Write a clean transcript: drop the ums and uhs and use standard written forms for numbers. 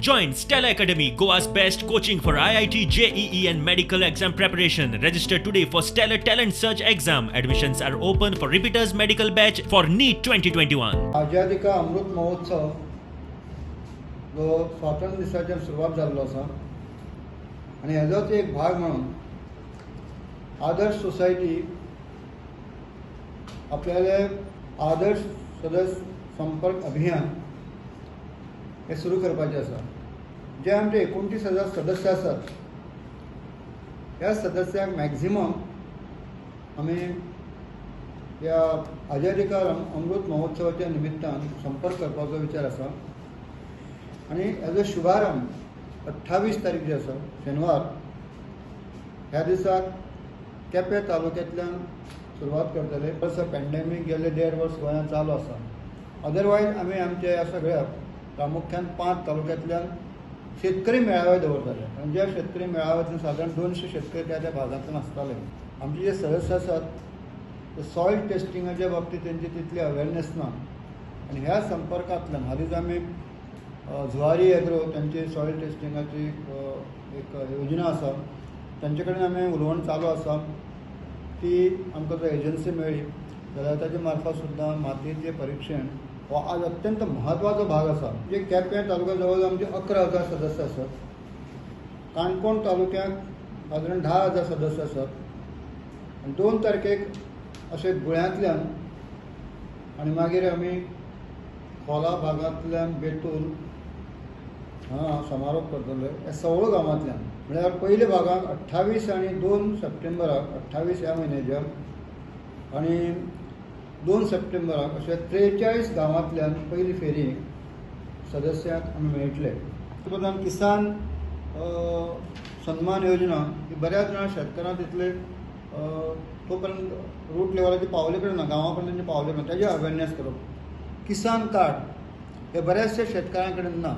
Join Stellar Academy, Goa's best coaching for IIT, JEE, and medical exam preparation. Register today for Stellar Talent Search exam. Admissions are open for repeaters medical batch for NEET 2021. आझादी का अमृत महोत्सव जो स्वातंत्र्य दिसाच्यान सुरवात जाल्लो आसा आनी हेजोच एक भाग म्हणून आदर्श सोसायटी आपल्याले आदर्श सदस्य संपर्क अभियान हे सुरू करपाचें आसा. जे आमचे 29,000 सदस्य आसात, ह्या सदस्यांक मॅक्झिमम आमी ह्या आझादी का अमृत महोत्सवाच्या निमित्तान संपर्क करपाचो विचार आसा. आनी हेजो शुभारंभ 28 तारीख जी आसा, शेनवार, ह्या दिसाक केपें तालुक्यांतल्यान सुरवात करतले. वर्स पॅन्डेमीक गेले देड वर्स गोंयांत चालू आसा. अदरवायज आमी आमच्या ह्या सगळ्या प्रामुख्यान पांच तालुक्यांतल्यान शेतकरी मेळावे दवरताले आनी ज्या शेतकरी मेळाव्यातून सादारण 200 शेतकरी त्या त्या भागांतल्यान आसताले. आमचे जे सदस्य आसात ते सॉयल टेस्टिंगाच्या बाबतीत तेंची तितली अवेरनेस ना आनी ह्या संपर्कांतल्यान हालींच आमी जुवारी एग्रो तांची सॉयल टेस्टिंगाची एक योजना आसा, तांचे कडेन आमी उलोवण चालू आसा. ती आमकां जर एजन्सी मेळ्ळी जाल्यार ताजे मार्फत सुद्दां मातयेचें परिक्षण हो आज अत्यंत म्हत्वाचो भाग आसा. जे केपें तालुक्या जवळ जवळ आमचे 11,000 सदस्य आसात, काणकोण तालुक्याक सादारण 10,000 सदस्य आसात आनी 2 तारखेक अशें गुळ्यांतल्यान आनी मागीर आमी खोला भागांतल्यान बेतूल हांगा समारोप करतले. ह्या सवळो गांवांतल्यान, म्हळ्यार पयल्या भागांत 28 आनी 2 सप्टेंबराक, 28 ह्या म्हयन्याच्या आनी 2 सप्टेंबराक अशे 43 गांवांतल्यान पयली फेरी सदस्यांक आमी मेळटले. पंतप्रधान किसान सन्मान योजना ही बऱ्याच जाणां शेतकारांक तितले तो पर्यंत रूट लेवलाचेर पावले कडेन ना, गांवा पर्यंत तेंचे पावले कडेन, ताजें अवेरनेस करप. किसान कार्ड हे बऱ्याचशे शेतकारां कडेन ना.